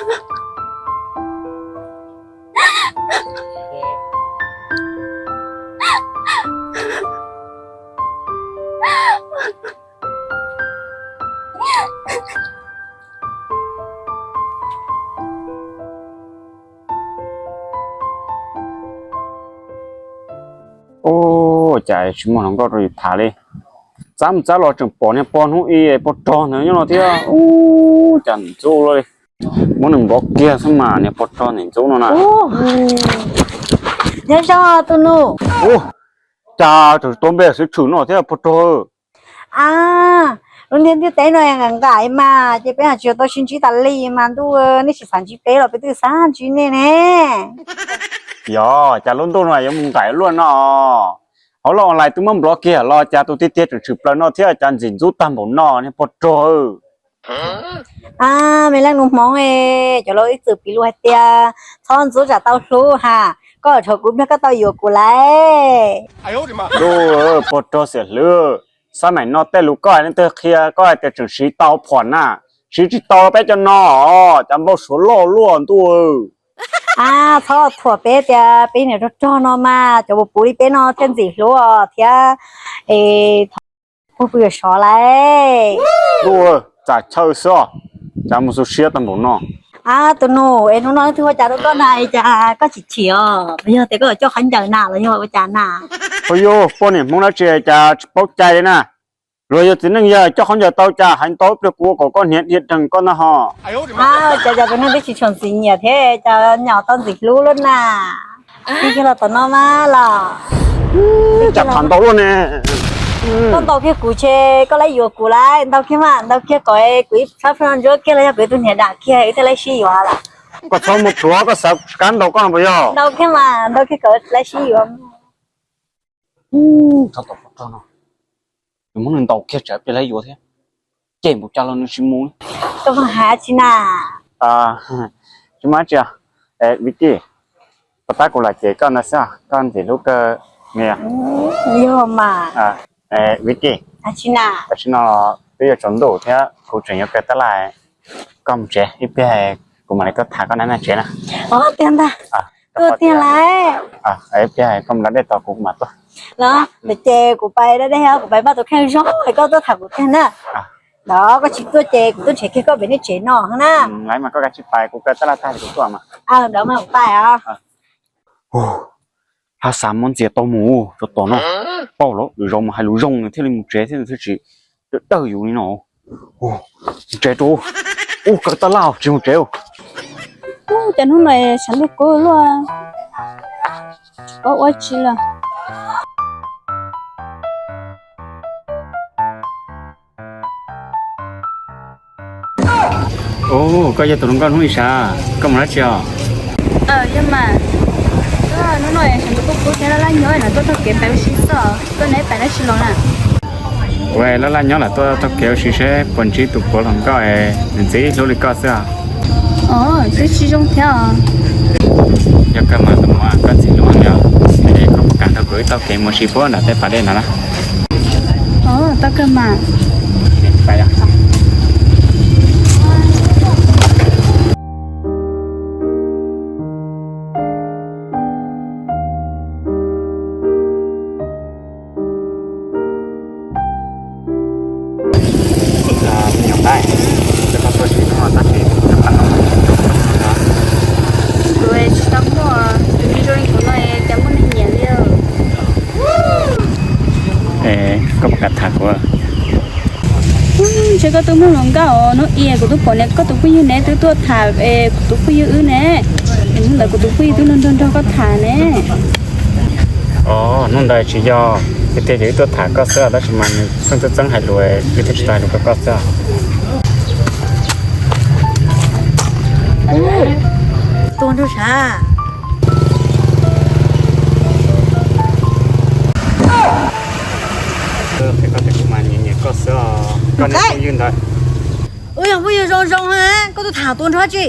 Ub, cas tsis muaj hluas nkauj rau yus tham li. Txav mus txav los tseem pom niag pog hnub i pog rog ntawd nyob no thiab. Ub, cas ntxub luaj li. Muab nws npov kiag xwb mas niag pog rog ntxub no na. Nyob zoo tus nus. Ub, cas tseem tuav npe xwb tshwm no thiab pog rog. A, lub ntiaj teb no nqaim nqaim mas ces peb ho tsis tau sib ntsib tas li mas ntuj, nej tsis xav ntsib peb los peb twb xav ntsib nej ne. Yog, cas lub ntuj no yuav mus nqaim luaj no. Hauv lub online twb muab nplov kiag los cas tus tiag tiag tseem tshwm plaws no thiab cas ntxim ntxub tag npaum no niag pog rog. A, me leej nus hmoov, cov laus ib txwm piv lus hais tias txhob ntxub tsam tau hlub ha, koj dhau kuv pliag koj tau yuav kuv lawm. Ntuj, pog rog xiam hlwb, xab maim no tej lus koj hais leej twg qhia koj hais tias tseem siv tau phom na, siv tsis tau peb cov no, cas npau suav loj luaj ntuj. A, txhob thuam peb tias peb niam rog rog no mas cov puv puv li peb no thiaj ntxim hlub thiab. Thov puag pw sov lawm. Ntuj, txam chaw xwb os, cas mus xu siab tag npaum no. A, tus nus, es hnub no twb ua cas rau koj na, cas koj chim chim os? Yog tias koj coj khaub ncaws na los yog ua cas na? Ua yus poj niam Hmoob dab tsi cas tsis paub cai li na. Luag yog txiv neej yog coj khaub ncaws tau cas hais ntau ib pliag kuv ua kom koj hniav dhia deeg koj na ho. Cas cas tus neeg twb tsis tshua ntxim nyiam thiab cas nyom tau ntxim hlub luaj na. Tig kiag los tom no mas los. Cas tham ntau luaj ne. Koj ntaus kiag kuv ces koj laib yuav kuv lawm, ntaus kiag mas, ntaus kiag kom kuv ib sab no ntsuab kiag los yog kuv tus hniav dam kiag wb thiaj laib sib yuav lawm. Koj txhob mus pluav, koj xav kab ntaus koj no puas yog? Ntaus kiag mas, ntaus kiag kom laib sib yuav. Txhob tau poj rog no, nws muab nws ntaus kiag tsam peb laib yuav thiab. Cem npaum cas los nws tsis mus li. Koj hais tsi na? Tsis muaj tsi. Vicky, puas tab kuv lam cem koj ntawd xwb, koj ntxim hlub kawg. Yog mas. Vicky, tam sim no twb yuav tsaus ntuj thiab kuv tseem yuav kaw tab laj, koj mus tsev ib pliag kuv mam li tuaj tham koj na, nyob tsev na. Tiag ntag. Tuaj tiag lawm. Ib pliag koj mus da dej tos kuv mam tuaj. Los ces kuv pais da dej, kuv pais npaj tus kheej zoo, koj tuaj tham kuv kiag na. Los koj tsis tuaj ces kuv tuaj nrhiav kiag koj pem nej tsev no na. Lawv mas koj kav tsij pais, kuv kaw tab laj tag kuv tuaj mas. Ntawd mas kuv pais os. Haj xav muab ntxias tau mus rau tom no, paub lawm, lwm zaus mus hais lus zoo nws thiaj li mus tsev thiab, nws thiaj tsis dawj yus li no. Mus tsev rau, ub, kaw tab laj tsis mus tsev. Ub, cas hnub no tshav ntuj kub luaj, tsis paub ua tsi lawm. Ub, koj yog tus hluas nkauj hnub i sav, koj mus dab tsi os? Yog mas, hnub no tshav ntuj kub kub thiab laj laj nyob no tuaj taug kev pais ua si xwb, koj neb pais dab tsi los na? Kuv laj laj nyob lam tuaj taug kev ua si seb puas ntsib tus puav hluas nkauj es nws ntxim hlub li koj xwb os. Twb tsis zoo thiab os. Yog kawg mas tus muam, koj ntxim hlub li os, es koj puas kam nrog kuv wb taug kev mus ua si puag nram tej pas dej no na? Tau kawg mas. Kuv tsis tau muaj tus zoo li kuv no cas muaj neeg nyiam li. Koj puas kam tham kuv? Ntshe koj twb muaj hluas nkauj os, hnub i kuv twb pom ne, koj tus phooj ywg ne twb tuaj tham kuv tus phooj ywg wb ne. Hnub ntawd kuv tus phooj ywg twb nrog nrog koj tham ne. Hnub ntawd tsis yog, tiag tiag ces wb tuaj tham koj xwb tab sis mas nws pheej txeeb txeeb hais lus, wb thiaj tsis tau hais lus rau koj xwb. Tus nrog sav. Qhia koj tias kuv mas nyiam nyiam koj xwb os, koj niag phooj ywg ntawd. Wb yog phooj ywg zoo zoo, koj tuaj tham tus nrog tsi?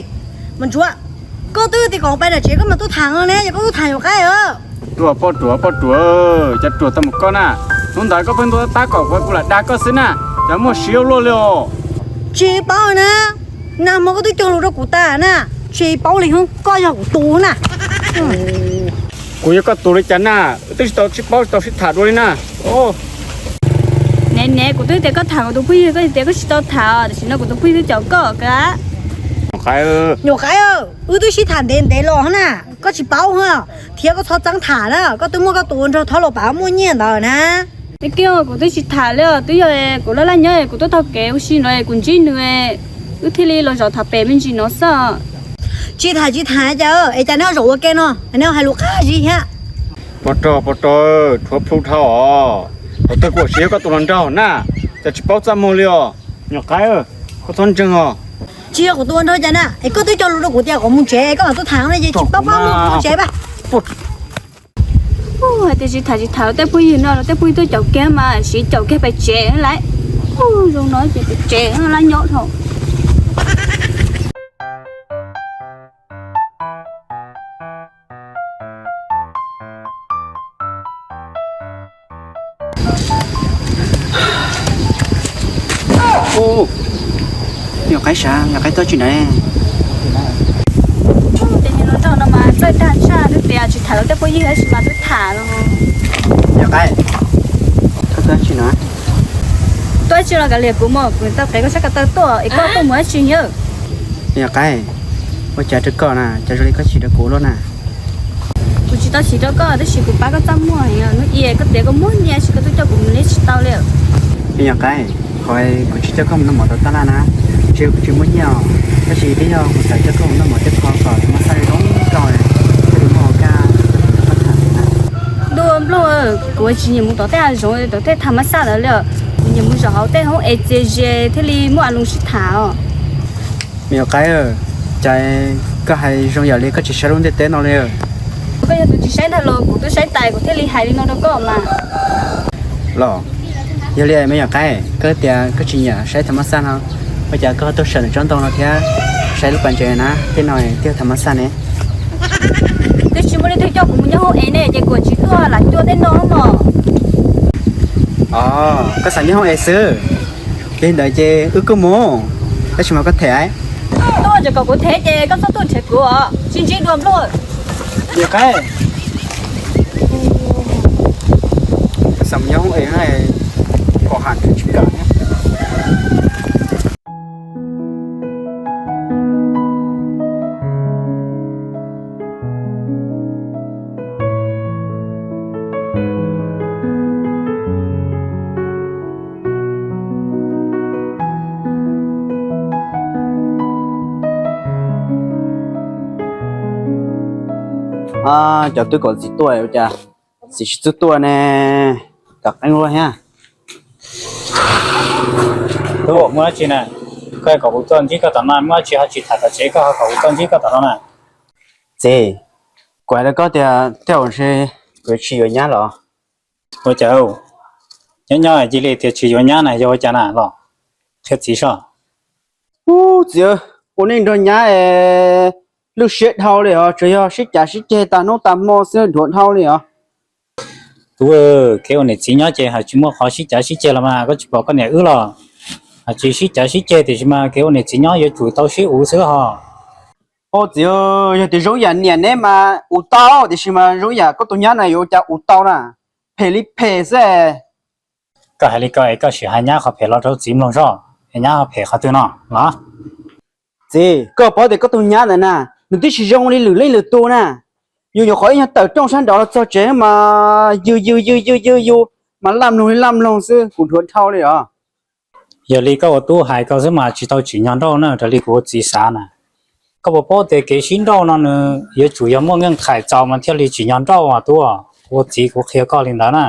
Mas ntsuav, koj twb tias kom pais nram tsev koj mas tuaj tham no ne, yog koj tuaj tham yuav qaib os. Ruam poj ruam poj ruam, cas ruam tau mus koj na. Hnub ntawd koj pheej ntuaj tab kom kuv, kuv lam dag koj xwb na, cas muaj siab luaj li os. Tsis paub na, Na, hmo koj twb cog lus rau kuv tas na, tsis paub li hos, koj yog kuv tus na. Kuv yog koj tus li cas na? Twb tsis tau sib paub, tsis tau sib tham dua li na. Ne ne, kuv twb tias koj tham kuv tus phooj ywg, koj tias koj tsis tau tham, tam sim no kuv tus phooj ywg twb caum koj ka. Nyuam Qaib, wb twb sib tham ntev ntev los na, koj tsis paub hos, thiab koj txhob txeeb tham na, koj twb muaj koj tus ua nraug thaub los pav muaj nyiaj ntawd na. Tib kiag kuv twb tsis tham li os, twb yog kuv laj laj nyob kuv tuaj taug kev ua si no kuv ntsib nws, wb thiaj li los zaum tham pem me ntsis no xwb. Tsis tham tsis tham cas, es cas neb zaum ua ke no, neb hais lus qab zib thiab. Pov rog, pov rog, rhuav plhu dhau os. Thaum twg kuv siv koj tus hluas nraug na, cas tsis paub txaj muag li os. Nyuam Qaib, koj txhob ntseeg os. Tsis yog kuv tus hluas nraug cas na, es koj twb cog lus rau kuv tias kom mus tsev, koj mam tuaj tham no ces tsis paub paub mus tsev pab. Hais tias tsis tham tsis tham tej phooj ywg no, tej phooj ywg tuaj caum kiag mas siv caum kiag pais tsev lawm. Zoo no ces pais tsev laj nyob dhau. Nyuam Qaib sav, Nyuam Qaib tuaj tsis na? Ces nws los nrog no mas txawj dag tshaj, twb tias tsis tham lawv tej phooj ywg tab sis mas twb tham los. Nyuam Qaib, koj tuaj tsis na? Tuaj tsis los kav liam kuv mog, kuv tau qev koj sab ko taw tuaj es koj tuaj mus dab tsi nyob? Nyuam Qaib, ua cas rau koj na, cas zoo li koj chim rau kuv luaj na? Kuv tsis tau chim rau koj tab sis kuv pab koj txaj muag, hnub i koj tias koj muaj nyiaj tab sis koj twb coj kuv mus neb tsis tau li. Nyuam Qaib, qhov kuv tsis coj koj mus noj mov tau taj laj na, tsis yog kuv tsis muaj nyiaj os, tab sis twb yog kuv xav coj koj mus noj mov tej qho kom tau mab xaj zoo nkauj, thiaj li muaj hauv kaj. Ntuj npluj, kuv tsis nyiam mus tom tej hav zoov tom tej tham mab xaj ntawd li, kuv nyiam mus zaum hauv tej hoob es txias ze thiaj li muaj a loo sib tham os. Me nyuam qaib, cas koj hais zoo yam li koj tsis saib lub ntiaj teb no li. Koj yog tus tsis saib ntag los kuv twb saib tas kuv thiaj li hais li no rau koj mas. Los, yog li me nyuam qaib, koj tias koj tsis nyiam saib tham mab xaj no, ua cas koj tuaj sawv ntawm tsob ntoo no thiab saib lub pas ntses na, tej no thiaj tham mab xaj ne? Twb tsis muaj leej twg coj kuv mus nyob hoob es ne, ces kuv tsis tuaj lam cuab tej no mog. Os, koj xav nyob hoob es xwb. Yog li ntawd ces wb kuj mus, tab sis mas koj them. Tuaj tseem kom kuv them ces koj txhob tuaj nrhiav kuv os, sib ntsib dua npluj. Nyuam qaib, koj xav mus nyob hoob es, kom ham tsis kam. Cov twb kom txiv tuaj ua cas txiv tsis txawj tuaj ne, kam qeeb luaj thiab. Tub, muaj dab tsi na? Koj kom kuv tuaj ntsib koj tom no, muaj dab tsi ho tsis tham tom tsev, koj ho kom kuv tuaj ntsib koj tom no na? Txiv, kuv hais rau koj tias tej zaum ntshe kuv tsis yuav nyab los. Ua cas nyob nyob cia li tias tsis yuav nyab na, yog ua cas na los? Qhia txiv soj. Ub, txiv, ua neej nrog nyab es lwj siab dhau li os, tsuas yog sib cav sib ceg tas hnub tas hmo xwb, dhuav dhau li os. Tub, kev ua niam txiv nyob ces haj tsis muaj qhov sib cav sib ceg los mas, koj tsis pom koj niam wb los? Haj tsis sib cav sib ceg tiam sis mas kev ua niam txiv nyob yuav tsum tau sib uv xwb hos. Ub txiv, yog tias zoo yam niam neb mas uv tau, tiam sis mas zoo yam koj tus nyab na yuav ua cas uv tau na, phem li phem xwb. Koj hais li ko es koj sim hais nyab qhov phem los rau txiv mloog soj, es nyab ho phem qhov twg no los? Txiv, koj paub tias koj tus nyab ntawd na, nws twb tsis zoo li lwm leej lwm tus na. Yus nyuam qhuav ib nyuag tawm rooj sab nraud los txog tsev mas yws yws yws yws yws yus mas laj mloog li laj mloog xwb, kuv dhuav dhau li os. Yog li koj ua tub hais koj xwb mas tsis tau tsim nyog nrauj na, raws li kuv ua txiv xav na. Koj puas paub tias kev sib nrauj no nws yuav tsum yog muaj nkeej khais txaus mas thiaj li tsim nyog nrauj as tub. Kuv ua txiv kuv qhia koj li ntawd na.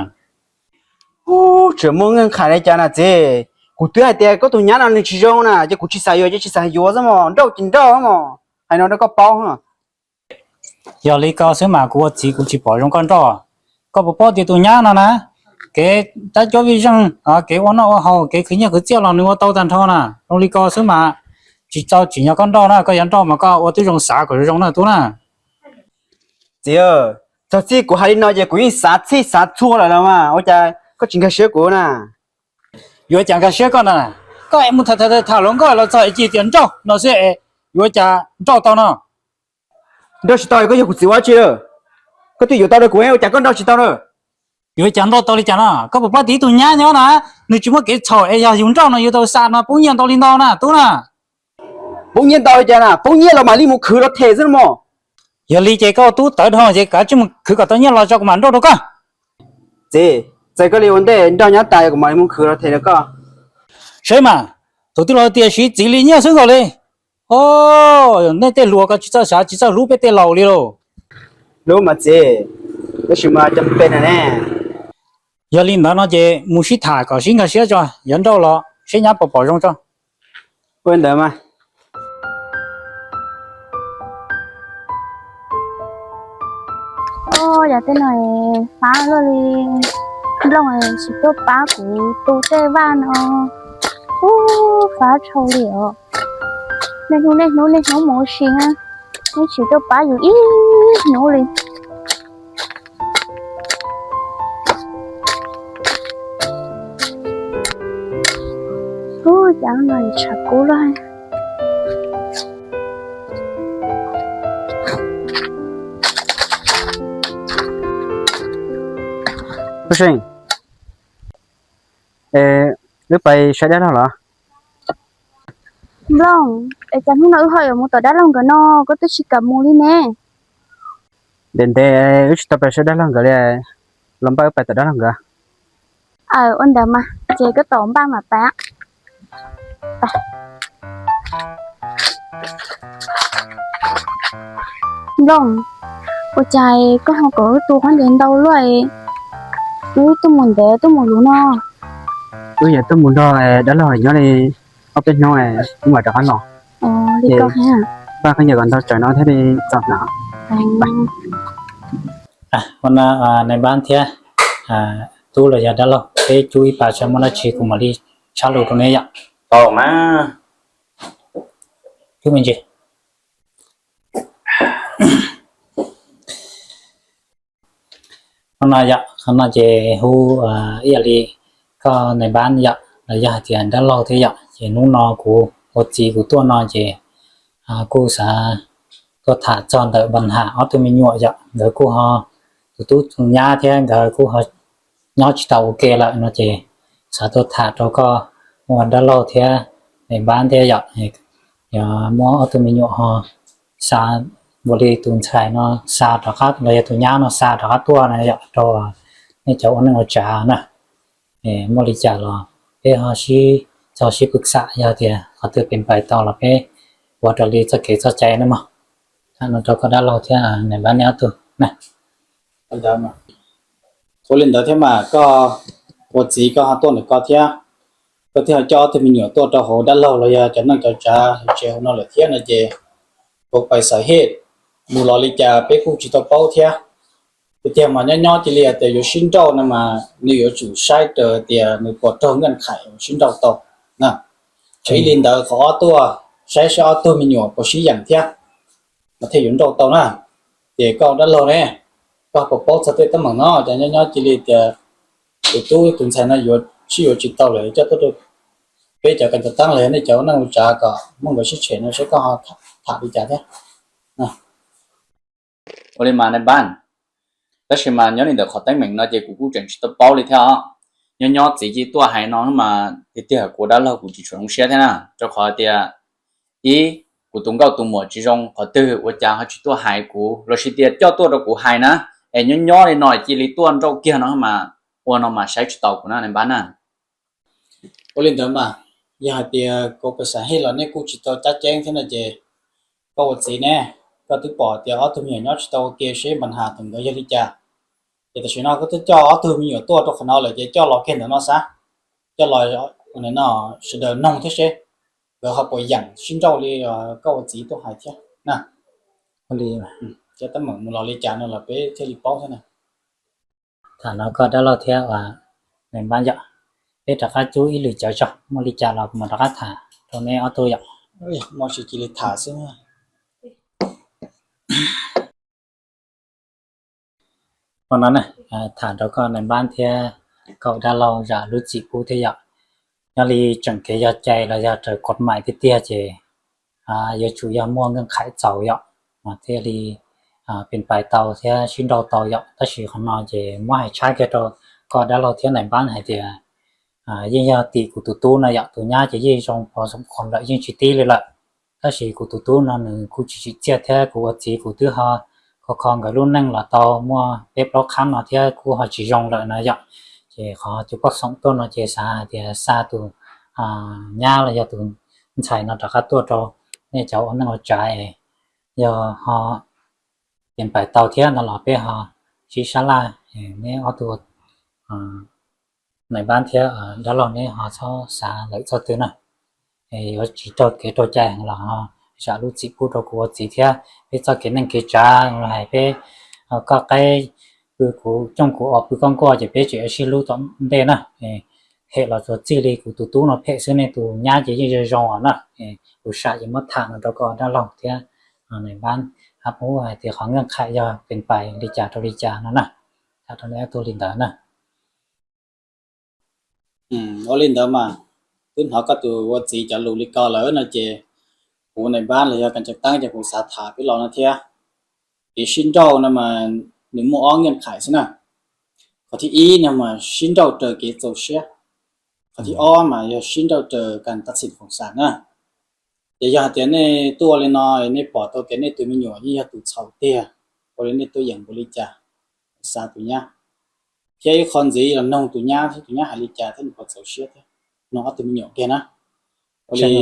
Ub, tseem muaj nkeej khais li cas na txiv? Kuv twb hais tias koj tus nyab no nws tsis zoo na, ces kuv tsis xav yuav ces tsis xav yuav xwb mos, nrauj ces nrauj mos, hais no rau koj paub. Yog li ko xwb mas kuv ua txiv kuv tsis pom zoo koj nrauj. Koj puas paub tias tus nyab no na, kev tab cuab vij zeej, kev ua noj ua haus, kev khwv nyiaj khwv txiaj los nws ua tau tag nrho na. Zoo li ko xwb mas tsis tau tsim nyog koj nrauj na, koj yuav nrauj mas koj ua tib zoo xav kom zoo zoo na tub na. Txiv, txog txij kuv hais li no ces kuv yeej xav txhij xav txhua lawm los mas ua cas koj tsis nkag siab kuv na? Yuav cas nkag siab koj na, koj Koj es mus tham tham tham hluas nkauj los txog es cia tias nrauj no xwb es yuav cas nrauj tau no? Nrauj tsis tau koj yog kuv txiv ua dab tsi lawm? Koj twb yuav tau rau kuv ua cas koj nrauj tsis tau na? Yuav cas nrauj tau li cas no? Koj puas paub tias ib tug nyab nyob na, nws tsis muaj kev txhaum es yog yus nrauj no yus tau xa no poob nyiaj ntau li ntau na tub na. Poob nyiaj ntau li cas na? Poob nyiaj los mam li mus khwv los them xwb mog. Yog li ces koj ua tub tawv dhau ces kav tsij mus khwv kom tau nyiaj los tso kuv mam nrauj rau koj. Txiv, txawm koj li ua ntej nrauj nyab tas kuv mam li mus khwv los them rau koj. Saib mas, thaum twg los tias siv txiv li nyiaj xwb nkaus li. O, nej tej hluas ko tsis txawj xav tsis txawj hlub peb tej laus li lauj. Hlub mas txiv, tab sis mas cov pem na ne. Yog li ntawd no ces mus sib tham kom sib nkag siab tso, yuav nrauj los seb nyab puas pom zoo tso. Ua ntawd mas. Yog tej no fab luaj li, Nplooj tsis tuaj pab kuv tu tej vaj no. Ub, fab dhau li os. Niaj hnub niaj hnub niaj hnub mus ua si na, nws tsis tuaj pab yus ib hnub li. Ub, cas no tshav kub lawm. Ub, wb pais saib dab laug los? Nplooj, es cas hnub no wb ho yuav mus tom dab laug nkawd no, koj twb tsis kam mus li ne? Ntev ntev wb tsis tau pais saib dab laug nkawd li, los npaj wb pais tom dab laug nkawd. Aw, ua ntawd mas ces koj tos npaj mam pais. Nplooj, ua cas koj ho kom wb tu qhov ntev ntau luaj, wb tuaj mus ntev tuaj mus luv no? Wb yuav tuaj mus nrog dab laug nyob li ob peb hnub, wb mam rov qab los. Npaj koj nyiam kom ntau tsawv no thiaj li txog na. Ua no, nais npab thiab tub los yog dab laug, peb cub ib pas saib muaj dab tsi kuv mam li tshaj lus rau neb yom. Tau mas. Cub me ntsis. Qhov no yom, qhov no ces hu ib yam li koj nais npab yom, los yog hais tias dab laug thiab yom, ces hnub no kuv ua txiv kuv tuaj no ces kuj xav tuaj tham txog ntawm Npas Ham ob tug me nyuam yom, nkawd kuj ho, tus tub tus nyab thiab nkawd kuj ho nyob tsis tau ua ke lawm no ces xav tuaj tham rau koj ua dab laug thiab nais npab thiab yom, yog muab ob tug me nyuam ho xa, npaum li tus ntxhais no xa rov qab los yog tus nyab no xa rov qab tuaj na yom, rau nej cov ua neej ua tsav na. Muaj li cas los peb ho sib txog sib pwm xam, yog tias qhov twg pem pais tau los peb ua raws li txoj kev txoj cai na mog. Tham no rau koj dab laug thiab nais npab neb ob tug na. Ua li ntawd thiab mas koj ua txiv koj ho tuaj ntawm ko thiab, koj thiaj ho coj ob tug me nyuam tuaj rau hauv dab laug los yog cov neej cov tsav hauv tsev hauv no lawm thiab no ces kuv pais xav hej mus los li cas peb kuj tsis tau paub thiab. Tiag tiag mas nyob nyob cia li hais tias yuav sib nrauj no mas nws yuav tsum saib raws tias nws puas raug nkaj qhais sib nrauj tau na. Ib li ntawd qhov ob tuaj saib saib ob tug me nyuam puas sib yeem thiab mas thiaj yuav nrauj tau na. Ces koj dab laug ne, koj puas paub txog tej teeb meem no? Ces nyob nyob cia li tias tus tub tus ntxhais no yuav sib yuav tsis tau lawm coj tuaj rau peb cov kas tas taab los yog nej cov ua neej ua tsav kom muaj nkawd sib tshem no saib koj ho tham li cas thiab. Ua li mas nais npab, tab sis mas nyob li ntawm qhov teeb meem no ces kuv kuj tseem tsis tau paub li thiab os. Nyob nyob txiv cia li tuaj hais no mas tiag tiag kuv dab laug kuv tsis tshua zoo siab thiab na, rau qhov tias ib, kuv tus nkauj tus muam tsis zoo qhov twg ua cas ho tsis tuaj hais kuv lossis tias coj tuaj rau kuv hais na, es nyob nyob li no cia li tuaj nrauj kiag no mas ua no mas saib tsis taus kuv na nais npab na. Ua li ntawd mas, yog hais tias kuv pais xav hej los nej kuj tsis tau cab ceeb thiab no ces koj ua txiv ne, koj twb pom tias ob tug me nyuam nyob tsis tau ua ke seb Npas Ham tus nkawd yog li cas. Ces tam sim no koj twb coj ob tug me nyuam tuaj rau qhov no lawm ces coj los kiag ntawm no xav, coj los no sawv daws noog thiab seb nkawd ho puas yeem sib nrauj li koj ua txiv tuaj hais thiab na. Cov teeb meem mus los li cas no los peb thiaj li paub thiab na. Tham no koj dab laug thiab nais npab yom, peb rov qab cub ib lwm cawv tso, muaj li cas los kuv mam rov qab tham rau neb ob tug yom. Muaj tsis cia li tham xwb. Ua no na, tham rau koj nais npab thiab koj dab laug zam lub txim pub thiab yom. nyob li tseem kev yog cai los yog raws kod mais tiag tiag ces yuav tsum yog muaj nkeej qhaim txaus yom, thiaj li pes pais tau thiab sib nrauj tau yom. Tab sis qhov no ces muab hais tshab kiag rau koj dab laug thiab nais npab hais tias yeej yog tim kuv tus tub no yom, tus nyab ces yeej zoo pov xoom qhov lawm yeej tsis tib li lawm. Tab sis kuv tus tub no nws kuj tsis tsim txiaj thiab kuv ua txiv kuv twb ho kho kho nkawd lub neej los tau muaj peb plaub qhab no thiab kuj ho tsis zoo lawm na yom. Ces qhov cov poj xoom tuaj no ces xav hais tias xa tus nyab los yog tus ntxhais no rov qab tuaj rau nej cov ua neej ua tsav, yog ho pes pais tau thiab no los peb ho sib sab laj, neb ob tug nais npab thiab dab laug neb ho txhob xav lawm txoj twg na. Yuav tsis raug kev raug cai heev los ho zam lub txim pub rau kuv ua txiv thiab peb txoj kev neej kev tsav los hais peb koj qaib pw kuv cooj kuv os pw koj nkuaj ces peb tseem sib hlub tom ntej na. Hem los txuas txij li kuv tus tub no phem xwb, nej tus nyab ces yeej zoo zoo os na. Kuv sam ces muab tham no rau koj dab laug thiab nais npab, hab pub hais tias qhov nkeej qhaim yog pes pais li cas rau li cas no na. Tham rau nej ob tug li ntawd na. Ua li ntawd mas, twb hnov koj tus ua txiv cov lus li ko lawm no ces kuv nais npab los yog kas tseem teeb ces kuv xav tham peb los no thiab. Kev sib nrauj no mas nws muaj ob nkeej qhaim xwb na. Qhov thib ib no mas sib nrauj raws kev txaus siab. Qhov thib ob mas yog sib nrauj raws kas tab xim foom xam na. Ces yog hais tias nej tuaj li no, nej pom tau tias nej tus me nyuam yeej yog tus txhaum tiag, ua li nej tuaj yeem npaum li cas, xa tus nyab. Thiab ib qho ntxiv los noog tus nyab thiab tus nyab hais li cas thiab nws puas txaus siab thiab, noog ob tug me nyuam kiag na. Ua li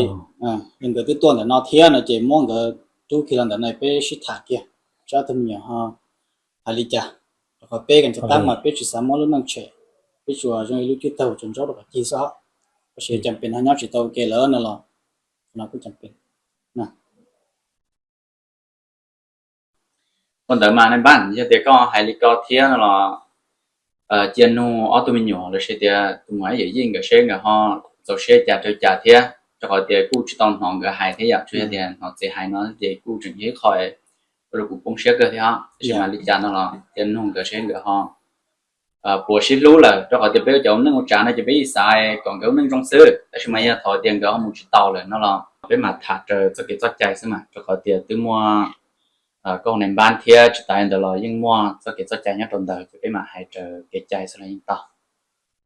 nkawd twb tuaj ntawm no thiab no ces muab nkawd rub kiag los ntawm no peb sib tham kiag, saib ob tug me nyuam ho hais li cas. Rau qhov peb kas tseem teeb mas peb tsis xav muab lub neej tshem, peb tsuas zoo li lub cwj taug tsaus ntsoov rau qhov cig xwb os. Tab sis cas pes no nyob tsis tau ua ke lawm no los, no kuj cas pes. Ua ntawd mas nais npab, yog tias koj hais li ko thiab no los cia nug ob tug me nyuam los sis tias tus muam yawm yij nkawd seb nkawd ho txaus siab cas rau cas thiab, rau qhov tias kuj tsis tau hnov nkawd hais thiab yom, tsuas yog tias hnov txiv hais no ces kuj tseem yog ib qho ua rau kuv poob siab kawg thiab. Tab sis mas li cas no los cia nug nkawd seb nkawd ho puas sib hlub lawm, rau qhov tias peb ua cov ua neej ua tsav no ces peb yeej xav kom nkawd ua neej zoo xwb. Tab sis mas yog thaum tias nkawd ho mus tsis tau lawm no los peb mam tham raws txoj kev txoj cai xwb mas, rau qhov tias twb muaj koj nais npab thiab tsis tas li ntawd los yeej muaj txoj kev txoj cai nyob rau ntawd ces peb mam hais raws kev cai xwb los yeej tau.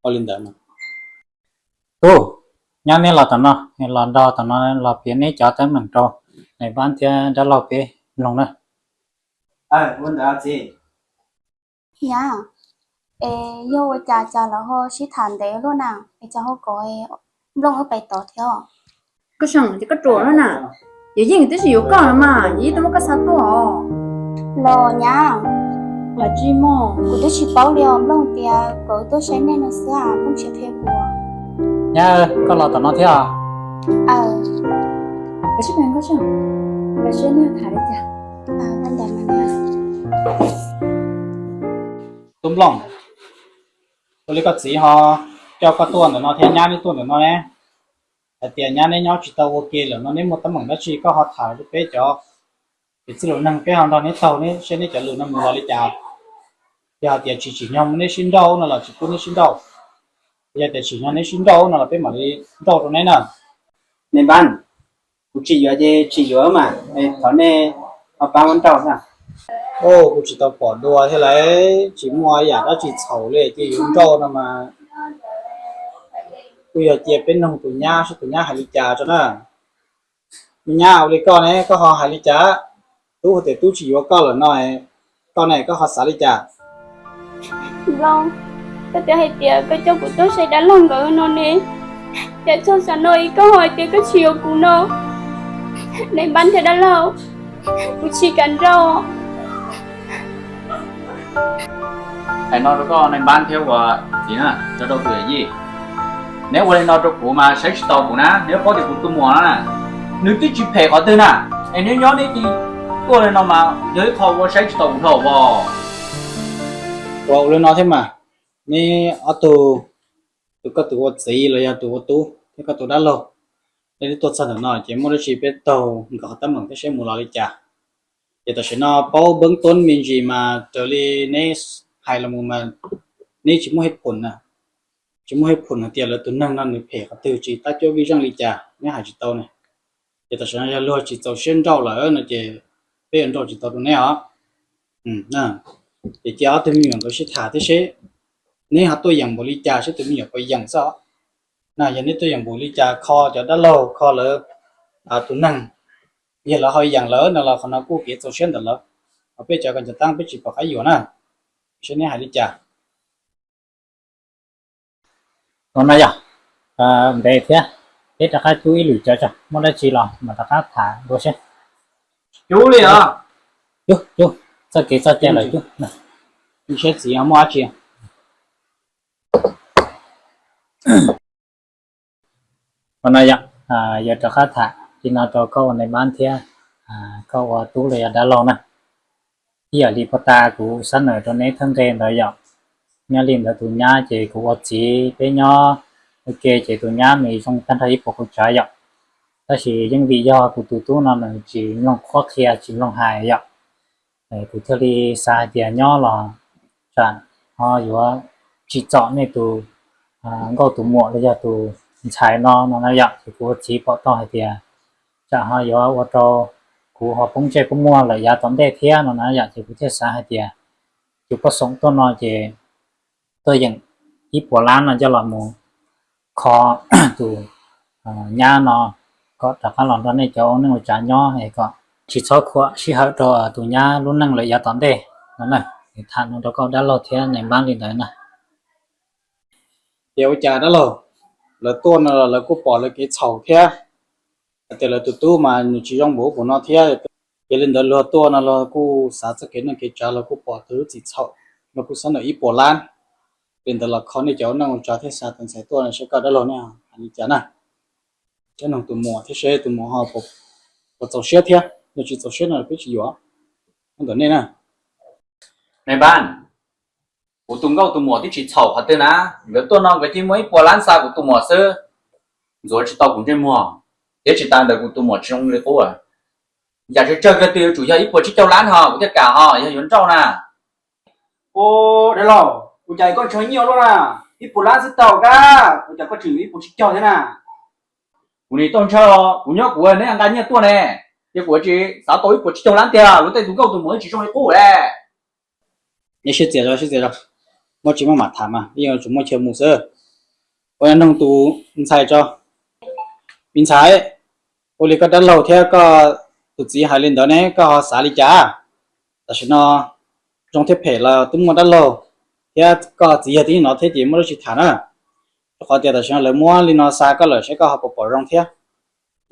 Ua li ntawd, tub, nyab neb los tom no, los nrog tom no los piav neb cov teeb meem rau nais npab thiab dab laug peb mloog na. Ua ntawd txiv. Nyab, es yog ua cas cas lawv ho sib tham ntev luaj na, es cas ho kov Nplooj wb pais tod thiab. Koj seem ces koj ruam no na, yawm yij twb tsis yuav koj no mas yawm yij twb muab koj xa tuaj os. Los nyab, kuv twb tsis paub li os, Nplooj tias kom wb tuaj saib nej no xwb, Nplooj tsis qhia kuv. Nyab, koj los tom no thiab os? Tub Nplooj, ua li koj txiv ho coj koj tuaj ntawm no thiab nyab neb tuaj ntawm no ne, hais tias nyab neb nyob tsis tau ua ke lawm no, neb muaj teeb meem dab tsi koj ho tham rau peb cov niam txiv lus neeg, peb ho nrog neb taug seb neb cov lus no mus los li cas. Yog hais tias tsis tsim nyog muab neb sib nrauj no los tsis pub neb sib nrauj, yog tias tsim nyog neb sib nrauj no los peb mam li nrauj rau neb na. Nais npab, kuv tsis yuav ces tsis yuav mas, thov nej ho pab muab nrauj na. Kuv tsis tau pom dua thiab lauj, tsis muaj yam dab tsi txhaum li ces yuav nrauj no mas kuj yog cia peb noog tus nyab seb tus nyab hais li cas tso na. Me nyab, ua li koj ne koj ho hais li cas? Tub hais tias tub tsis yuav koj lawm no, koj ne koj ho xav li cas? Nplooj, koj twb hais tias koj coj kuv tuaj saib dab laug nkawd no ne, cas txog xav no es koj ho hais tias koj tsis yuav kuv no. Nais npab thiab dab laug, kuv tsis kam nrauj. Hais no rau koj nais npab thiab ua txiv na, rau rau tus yawm yij, neb ua li no rau kuv mas saib tsis taus kuv na, neb paub tias kuv tus muam no na, nws twb tsis phem qhov twg na, es neb nyob neb cia li tuaj li no mas yog ib qho ua saib tsis taus kuv dhau os. Ua li no thiab mas, neb ob tug, tus koj tus ua txiv los yog tus ua tub thiab koj tus dab laug, nej twb tuaj txog ntawm no ces muaj dab tsi peb taug nkawd qhov teeb meem thiab seb mus los li cas. Ces tam sim no paub npeeb tuab me ntsis mas raws li neb hais los mus mas neb tsis muaj hej phoom na. tsis muaj hais phum hais tias lawv tus neeg no nws phem qhov twg, tsis tab cuab vij zeej li cas, neb hais tsis tau ne. Ces tam sim no yog luag tsis txaus siab nrauj lawm no ces peb yuav nrauj tsis tau rau neb os. Ces cia ob tug me nyuam nkawd sib tham thiab seb neb ho tuaj yeem npaum li cas, seb tus me nyuam puas yeem xwb. Na yog neb tuaj yeem npaum li cas, kho cov dab laug, kho lawv tus neeg, yog lawv ho yeem lawm no los qhov no kuj kev txaus siab ntawm lawv, ho peb cov kom ncav taab peb tsis pom qab yuam na, seb neb hais li cas. Ua no yog ntev thiab, peb rov qab cub ib lwm cov tso, muaj dab tsi los mam rov qab tham dua seb. Cub li os. Cub, cub, txoj kev txoj cai lawm cub. Seb txiv muaj dab tsi. Ua no yog, yuav rov qab tham li no rau koj ua nais npab thiab koj ua tub los yog dab laug na. Ib yam li puag ta kuv xab nawm rau neb thawj nqe ntawd yom, nyob li ntawd tus nyab ces kuv ua txiv peb nyob ua ke ces tus nyab nws zoo tag nrho ib puas kua tsav yom. Tab sis yeej vim yog kuv tus tub no nws tsis mloog qhuab qhia tsis mloog hais yom, kuv thiaj li xav hais tias nyob los tsam ho yuav tsim txom nej tus nkauj tus muam los yog tus ntxhais no no na yom. Ces kuv ua txiv pom tau hais tias tsam ho yuav ua rau kuv ho poob ntsej poob muag lawm yav tom ntej thiab no na yom. Ces kuv thiaj xav hais tias tus poj xoom tuaj no ces tuaj yeem ib puas lab no coj los mus kho tus nyab no kom rov qab los nrog nej cov ua neej ua tsav nyob es kom tsis txhob khuam sij hawm rau tus nyab lub neej lawm yav tom ntej no na. Tham no rau koj dab laug thiab nais npab li ntawd na. Ces ua cas dab laug, lawv tuaj no los lawv kuj pom lawv kev txhaum thiab, hais tias lawv tus tub mas nws tsis zoo npaum ub npaum no thiab. Yog li ntawd luag tuaj no los kuj xav txoj kev neej kev tsav, los kuj pom tus lub txim txhaum, los kuj xav ntawm ib puas lab. Li ntawd los kho nej cov ua neej ua tsav thiab xav tus ntxhais tuaj no seb koj dab laug nej hais li cas na. Seb nug tus muam thiab seb tus muam ho puas txaus siab thiab, yog tsis txaus siab no peb tsis yuav ntawm nej na. Nais npab, kuv tus nkauj tus muam twb tsis txhaum qhov twg na, nkawd tuaj no nkawd cia muaj ib puas lab xa kuv tus muam xwb, ntxuav tsis tau kuv ntsej muag, thiab tsis tas ntawd kuv tus muam tsis zoo li qub. Yam tsawg tsawg kawg twg yuav tsum yog ib puas tsib caug lab ho kuv thiaj kam ho yog yuav nrauj na. Ua dab laug, ua cas koj ntshaw nyiaj luaj na, ib puas lab xwb tau kab, ua cas koj tseem yuav ib puas tsib caug thiab na? Kuv nim tau ntshaw, kuv nyob kuv neb nqa nyiaj tuaj ne, ces kuv tsis xav tau ib puas tsib caug lab tiag, luag tej tus nkauj tus muam tsis zoo li qub le. Sib txias, sib txias, muaj tsis muaj mam tham mas, yeej yuav tsum muaj chaw mus xwb. Ua nug tus ntxhais tso. Me ntxhais, ua li koj dab laug thiab koj tus txiv hais li ntawd ne koj ho xav li cas? Tam sim no zoo thiab phem los twb muaj dab laug thiab koj txiv yawg twb nyob no thiab ces muaj dab tsi tham na. Rau qhov tias tam sim no lawv muab li no xa koj lawm seb koj ho puas pom zoo thiab.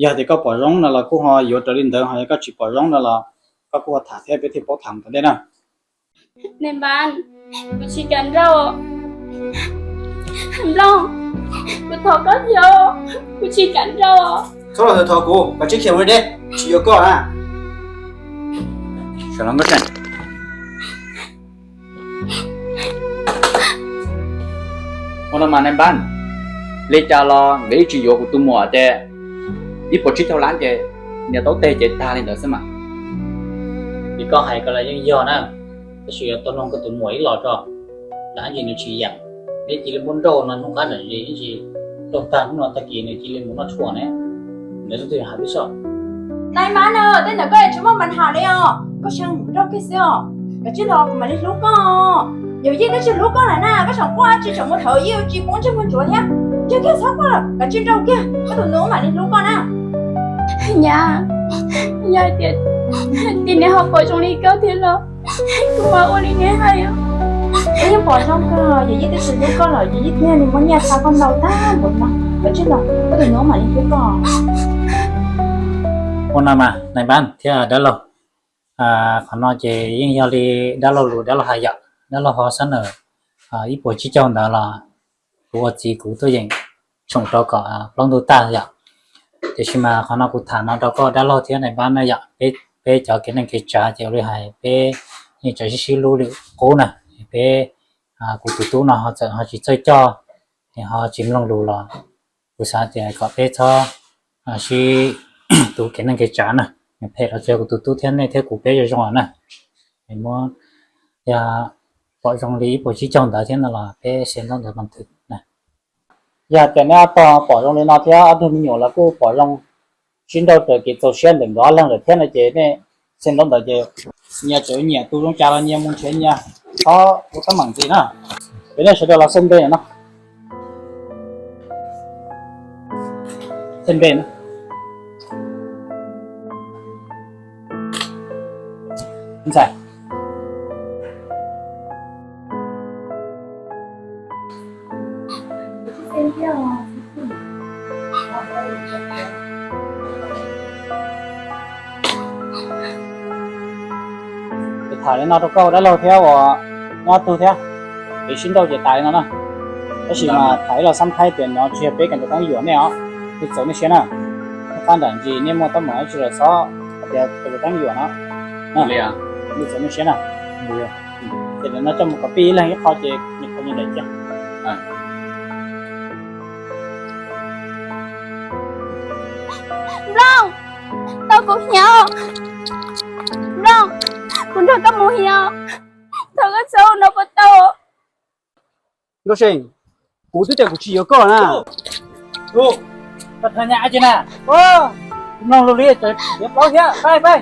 Yog tias koj pom zoo no los kuj ho yuav raws li ntawd, ho yog koj tsis pom zoo no los koj kuj ho tham thiab peb thiaj paub tham mus tom ntej na. Nais npab, kuv tsis kam nrauj. Nplooj, kuv thov koj thiab, kuv tsis kam nrauj. Txhob los thov kuv, koj tsis khiav ua deb, tsis yuav koj na. Ua no mas nais npab, li cas los nkawd yeej tsis yuav kuv tus muam ces ib puas tsib caug lab ces nias taub teg ces tag li ntawd xwb mas. Vim koj hais ko los yeej yog na, tab sis yuav tau noog koj tus muam ib los tso, lam ib ntsis nws tsis yeem, neb cia li muab nrauj no hnub qab zam zis ib ntsis, nrauj tag hnub no tag kis nws cia li mus noj tshuaj ne, ntawd leej twg hais peb soj. Nais npab na, tej ntawd koj tsis muaj mas tham li os, koj xyaum nrauj kiag xwb os, koj tsis los kuv mam li hlub koj. Yawm yij twb tsis hlub koj lawm na, koj tseem quaj tsis tseem mus thawm yij tsis poob ntsej muag ntsuav thiab. Yog kiag txhob quaj lawm, koj tsis nrauj kiag, koj tus nus mam li hlub koj na. Nyab, yog tias tim neb ho pom zoo li koj thiab los kuv mam ua li neb hais. Koj yeej pom zoo kawg, yawm yij twb tsis hlub koj lawm, yawm yij thiaj li muab nyiaj xa koj ntau tag npaum no, koj tsis los, koj tus nus mam li hlub koj. Ua no mas nais npab thiab dab laug, qhov no ces yeej yog li dab laug lus dab laug hais yom, dab laug ho xab nawm ib puas tsib caug ntawd los kuv ua txiv kuv tuaj yeem tshoom rau kom plaub ntug tag yom. Tiam sis mas qhov no kuv tham no rau koj dab laug thiab nais npab na yom, peb cov kev neej kev tsav ces ua li hais peb yeej tseem sib sib hlub li qub na. Peb, kuv tus tub no ho txawm ho tsis txawj coj, ho tsis mloog lus los kuv xav tias kom peb txhob sib tu kev neej kev tsav na. Phem los tsuas yog kuv tus tub thiab nej thiab kuv peb zoo zoo na. Muab, yog pom zoo li ib puas tsib caug ntawd thiab no los peb sia ntaub ntawv mas thwm na. Yog tias neb ob tog pom zoo li no thiab ob tug me nyuam los kuj pom zoo, sib nrauj raws kev txaus siab ntawm nkawd ob leeg lawm thiab no ces nej, txij ntaub ntawd ces nyias tseem nyiam tus zoo cas los nyias mus nrhiav nyias, txhob ua teeb meem ntxiv na. Ces nej sawv daws los xaj npe no, xaj npe no. Ntxhais, tham li no rau koj ua dab laug thiab uas nyob tug thiab, kev sib nrauj ces tas li no na. Tab sis mas tham ib los xab thaib tias no tsis yog peb kev ntaus teeb yuam nej os, nej txaus nej siab na. Nyob qab nram ntsis nej muaj teeb meem dab tsi los txhob hais tias kev ntaus teeb yuam no, nej txaus nej siab na. Ces nim no coj mus kom pij ib leeg ib qho ces nyias qhov nyias daim cia. Nplooj, tau kuv hias. Nplooj, kuv nrog koj mus hias. Thov koj txhob ua no puas tau? Nkauj See, kuv twb tias kuv tsis yuav koj na. Koj tham nyab dab tsi na? Mloog lus li, yuav plaub thiab, pab pab.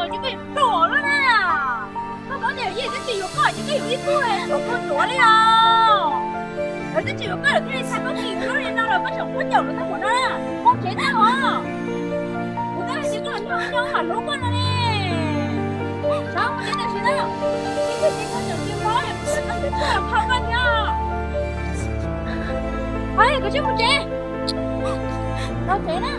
Ces koj yuav tuag lawm na. Koj paub tias yog twb tsis yuav koj ces koj yuav ib tug tsuav koj tuav li os. Lawv twb tsis yuav koj lawm thiaj li txhais koj tus lub li no los koj tseem quab caum lawv tau mus no na. Mus tsev tag os. Kuv twb hais tias koj los nrog nyob mam hlub koj no ne. Sawv mus tsev tam sim no. Ib tug tsev koj tseem tsis mob li, kuv tseem tau tib tug los kho koj thiab. Qhov koj tsis mus tsev. Los tsev na.